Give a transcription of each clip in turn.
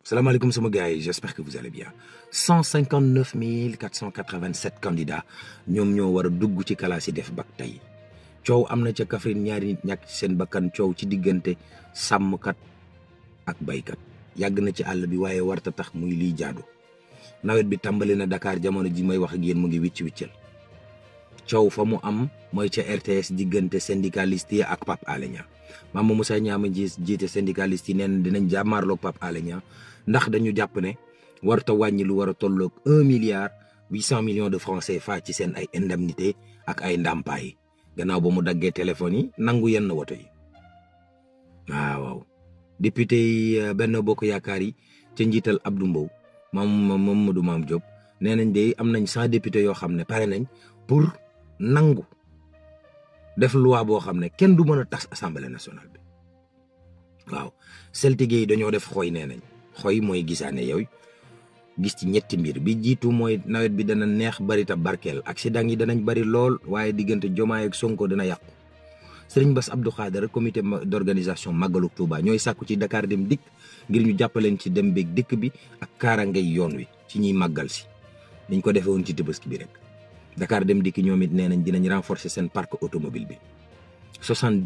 Salam alaikum sama gars yi, j'espère que vous allez bien. 159 487 candidats ñoom ñoo war a dugg ci kalaas yi def bac tey coow am na ca Kaffrine ñaari nit ñàkk ci seen bakkan coow ci diggante sàmmkat ak baykat yàgg na ci àll bi waaye warta tax muy liy jaadu nawet bi tàmbali na Dakar jamono ji may wax ak yéen mu ngi wicc-wiccal coow fa mu am mooy ca RTS diggante syndicaliste yi ak Pape Alé Niang Mame Moussa Niama jiite syndicaliste yi neen dinañ jàmmaarloog Pape Alé Niang ndax dañu jàpp ne warta wàññi lu war a tolloog 1,8 milliard de francs CFA ci seen ay indemnité ak ay ndàmpaay gannaaw ba mu daggee téléphone yi nangu yenn woto yi waaw député yi Benno Bokk Yaakaar yi ca njiital Abdou Mbow Mamadou Mame Diop nee nañ de am nañ 100 députés yoo xam ne pare nañ pour nangu def loi boo xam ne kenn du mën a tas assemblée nationale bi waaw celtige yi dañoo def xooy nee nañ xooy mooy gisaane yooyu gis ci ñetti mbir bi jiitu mooy nawet bi dana neex bari ta barkeel accident yi danañ bari lool waaye diggante Diomaye ak Sonko dina yàqu Serigne Bass Abdou Khadre comité d'organisation Magalu Touba ñooy sàkku ci Dakar Dem Dikk ngir ñu jàppaleen ci dem beeg dikk bi ak kaarangay yoon wi ci ñuy màggal si niñ ko defee woon ci Tabaski bi rek Dakar Dem Dikk ñoom it nee nañ dinañ renforcer seen parc automobile bi 70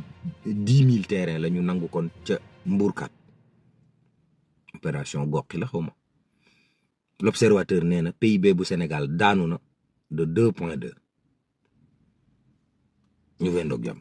000 terrain la ñu nangu kon ca Mbourkat opération goxi la xaw ma l'observateur nee na PIB bu Sénégal daanu na de 2,2 ñu wendoog jàmm